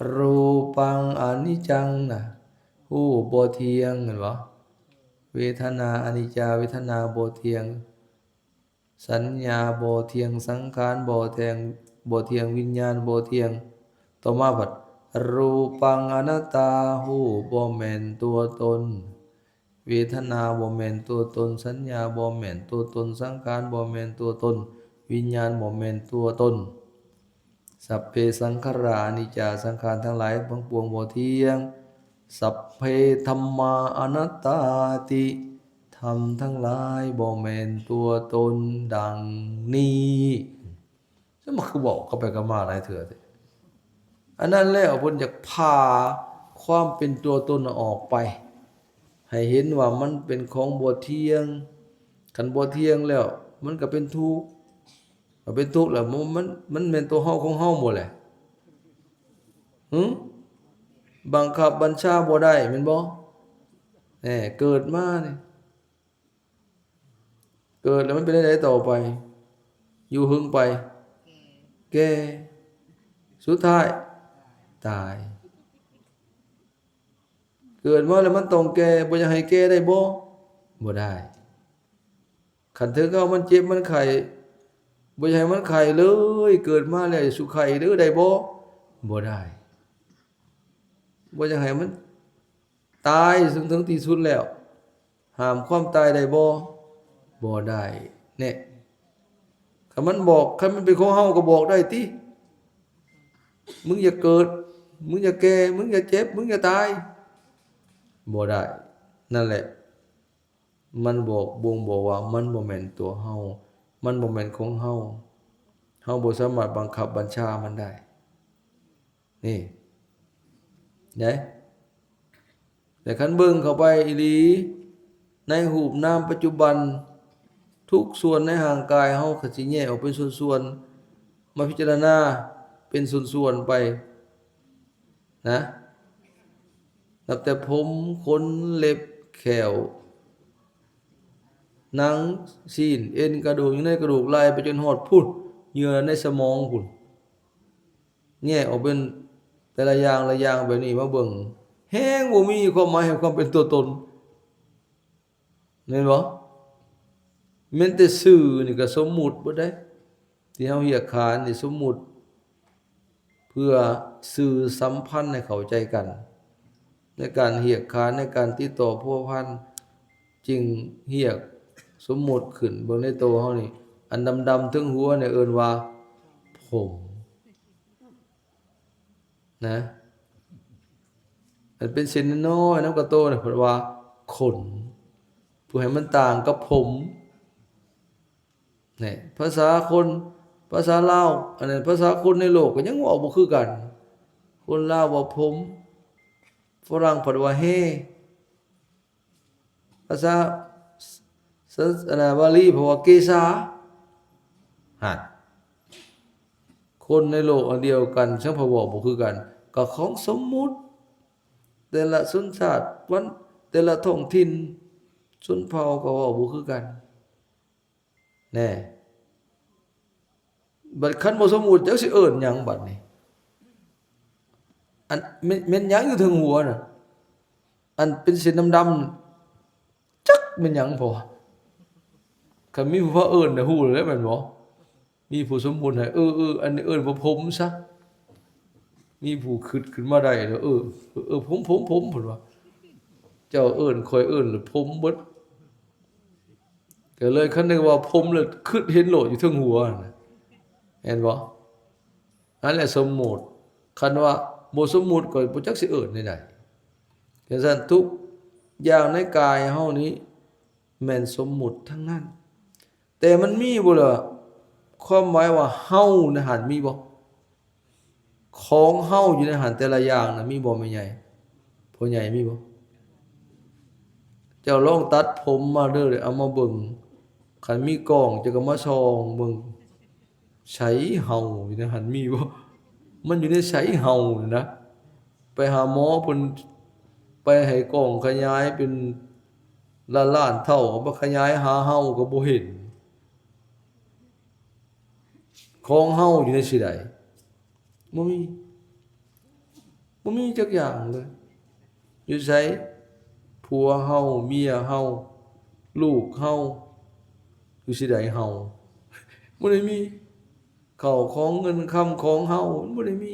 ຮູປັງອະນິດຈັງນະ ຮູບບໍ່ທ່ຽງ ແມ່ນບໍ່? ເວທະນາອະນິດຈາ ເວທະນາບໍ່ທ່ຽງ ສັນຍາບໍ່ທ່ຽງ ສັງຂານບໍ່ແທ່ງ ບໍ່ທ່ຽງ ວິນຍານບໍ່ທ່ຽງ. ຕໍ່ມາບັດ ຮູປັງອະນັດຕາ ຮູບບໍ່ແມ່ນຕົວຕົນ ເວທະນາບໍ່ແມ່ນຕົວຕົນ ສັນຍາບໍ່ແມ່ນຕົວຕົນ ສັງຂານບໍ່ແມ່ນຕົວຕົນ ວິນຍານບໍ່ແມ່ນຕົວຕົນ. ສັບເພສັງຂາຣາອະນິດຈາ ສັງຂານທັງຫຼາຍທັງປວງບໍ່ທ່ຽງ. ສັບເພທຳມາອະນັດຕາຕິ ທຳທັງຫຼາຍບໍ່ແມ່ນຕົວຕົນ. ດັ່ງນີ້ ສະມາຄືເວົ້າກັບໄປກັບມາຫຼາຍເທື່ອແທ້? ອັນນັ້ນແລ້ວເພິ່ນຢາກຜ່າຄວາມເປັນຕົວຕົນອອກໄປ ໃຫ້ເຫັນວ່າມັນເປັນຂອງບໍ່ທ່ຽງ. ຄັນບໍ່ທ່ຽງແລ້ວ ມັນກໍເປັນທຸກ ກໍເປັນທຸກແລ້ວ ມັນ ມັນ ມັນແມ່ນຕົວເຮົາຂອງເຮົາບໍ່ແຫຼະ? ຫຶ? ບັງຄັບບັນຊາບໍ່ໄດ້ແມ່ນບໍ່? ແນ່ ເກີດມານີ້ ເກີດແລ້ວມັນເປັນແນວໃດຕໍ່ໄປ? ຢູ່ເຫິງໄປ? ແກ່ ສຸດທ້າຍຕາຍ. ເກີດມາແລ້ວມັນຕ້ອງແກ່ ບໍ່ຢາກໃຫ້ແກ່ໄດ້ບໍ່? ບໍ່ໄດ້. ຄັນເຖິງຄາວມັນເຈັບມັນໄຂ້ ບໍ່ຢາກໃຫ້ມັນໄຂ້ເລີຍ ເກີດມາແລ້ວຢ່າສູ່ໄຂ້ເດີ ໄດ້ບໍ່? ບໍ່ໄດ້. ບໍ່ຢາກໃຫ້ມັນຕາຍ ເຖິງ ເຖິງທີ່ສຸດແລ້ວ ຫ້າມຄວາມຕາຍໄດ້ບໍ່? ບໍ່ໄດ້. ແນ່ ຄັນມັນບອກ ຄັນມັນເປັນຂອງເຮົາກໍບອກໄດ້ຕິ ມຶງຢ່າເກີດ ມຶງຢ່າແກ່ ມຶງຢ່າເຈັບ ມຶງຢ່າຕາຍ ບໍ່ໄດ້. ນັ້ນແຫຼະ ມັນບອກ ບົ່ງບອກວ່າມັນບໍ່ແມ່ນຕົວເຮົາ ມັນບໍ່ແມ່ນຂອງເຮົາ ເຮົາບໍ່ສາມາດບັງຄັບບັນຊາມັນໄດ້. ນີ້ ເດ້ ແຕ່ຄັນເບິ່ງເຂົ້າໄປອີ່ຫຼີ ໃນຮູບນາມປັດຈຸບັນ ທຸກສ່ວນໃນຮ່າງກາຍເຮົາກໍຊິແຍກອອກເປັນສ່ວນໆ ມາພິຈາລະນາເປັນສ່ວນໆໄປນະ ນັບແຕ່ຜົມ ຂົນ ເລັບ ແຂ້ວ ໜັງ ຊີ້ນ ເອັນ ກະດູກ ຢູ່ໃນກະດູກ ໄລ່ໄປຈົນຮອດພຸ້ນ ເຍື່ອໃນສະໝອງພຸ້ນ. ແຍກອອກເປັນແຕ່ລະຢ່າງລະຢ່າງແບບນີ້ມາເບິ່ງ ແຮງບໍ່ມີຄວາມໝາຍແຫ່ງຄວາມເປັນຕົວຕົນ ແມ່ນບໍ່? ແມ່ນແຕ່ຊື່ນີ້ກໍສົມມຸດເບິດເດ້ ທີ່ເຮົາຮຽກຂານນີ້ສົມມຸດ ເພື່ອສື່ສຳພັນໃຫ້ເຂົ້າໃຈກັນ ໃນການຮຽກຂານ ໃນການຕິດຕໍ່ພົວພັນ ຈຶ່ງຮຽກສົມມຸດຂຶ້ນ. ເບິ່ງໃນໂຕເຮົານີ້ ອັນດຳໆເທິງຫົວນີ້ເອີ້ນວ່າຜົມນະ ອັນເປັນເສັ້ນນ້ອຍໆນຳກະໂຕນີ້ເພິ່ນວ່າຂົນ ເພື່ອໃຫ້ມັນຕ່າງກັບຜົມ. ນີ້ ພາສາຄົນ ພາສາລາວ ອັນນັ້ນ ພາສາຄົນໃນໂລກກໍຍັງເວົ້າບໍ່ຄືກັນ. ຄົນລາວວ່າຜົມ ຝຣັ່ງເພິ່ນວ່າແຮ ພາສາ ສ- ອັນນະ ບາລີເພິ່ນວ່າເກສາ. ຫັ້ນ ຄົນໃນໂລກອັນດຽວກັນ ຊ່າງເພິ່ນເວົ້າບໍ່ຄືກັນ ກໍຂອງສົມມຸດ ແຕ່ລະຊົນຊາດ ວັນ ແຕ່ລະທ້ອງຖິ່ນ ຊົນເຜົ່າກໍເວົ້າບໍ່ຄືກັນ. ແນ່ ບັດຄັນບໍ່ສົມມຸດ ຈັກຊິເອີ້ນຫຍັງບັດນີ້? ອັນ ແມ່ນ ແມ່ນຫຍັງຢູ່ເທິງຫົວນະ? ອັນເປັນເສັ້ນດຳໆ ຈັກແມ່ນຫຍັງພໍ? ຄັນມີຜູ້ພາເອີ້ນນະ ຮູ້ແລ້ວແມ່ນບໍ່? ມີຜູ້ສົມມຸດໃຫ້ ເອີ ເອີ ອັນນີ້ເອີ້ນວ່າຜົມຊະ. ມີຜູ້ຄິດຂຶ້ນມາໄດ້ແລ້ວ ເອີ ເອີ ຜົມ ຜົມ ຜົມ ເພິ່ນວ່າ ເຈົ້າເອີ້ນ ຂ້ອຍເອີ້ນລະຜົມເບິດ. ກໍເລີຍ ຄັນໄດ້ວ່າຜົມແລ້ວ ຄິດເຫັນໂລດຢູ່ເທິງຫົວຫັ້ນນະ ແມ່ນບໍ່? ອັນແຫຼະສົມມຸດ. ຄັນວ່າບໍ່ສົມມຸດ ກໍບໍ່ຈັກຊິເອີ້ນແນວໃດ. ຈັ່ງຊັ້ນ ທຸກຢ່າງໃນກາຍເຮົານີ້ ແມ່ນສົມມຸດທັງນັ້ນ. ແຕ່ມັນມີບໍ່ລະ ຄວາມໝາຍວ່າເຮົາໃນຫັ້ນມີບໍ່? ຂອງເຮົາຢູ່ໃນຫັ້ນແຕ່ລະຢ່າງນະ ມີບໍ່ແມ່ໃຫຍ່? ພໍ່ໃຫຍ່ມີບໍ່? ເຈົ້າລອງຕັດຜົມມາເດີ ເອົາມາເບິ່ງ. ຄັນມີກ້ອງ ເຈົ້າກໍມາສ່ອງເບິ່ງ ໃສເຫົ່າຢູ່ໃນຫັ້ນມີບໍ່? ມັນຢູ່ໃນໃສເຫົ່ານີ້ນະ. ໄປຫາໝໍເພິ່ນ ໄປໃຫ້ກ້ອງຂະຫຍາຍເປັນລ້ານໆເທົ່າ ເອົາມາຂະຫຍາຍຫາເຫົ່າກໍບໍ່ເຫັນ. ຂອງເຮົາຢູ່ໃນຊິໃດ? ບໍ່ມີ. ບໍ່ມີຈັກຢ່າງເລີຍ. ຢູ່ໃສ? ຜົວເຮົາ, ເມຍເຮົາ, ລູກເຮົາ, ຢູ່ຊິໃດເຮົາ? ບໍ່ໄດ້ມີ. ເຂົ້າຂອງເງິນຄຳຂອງເຮົາ ມັນບໍ່ໄດ້ມີ.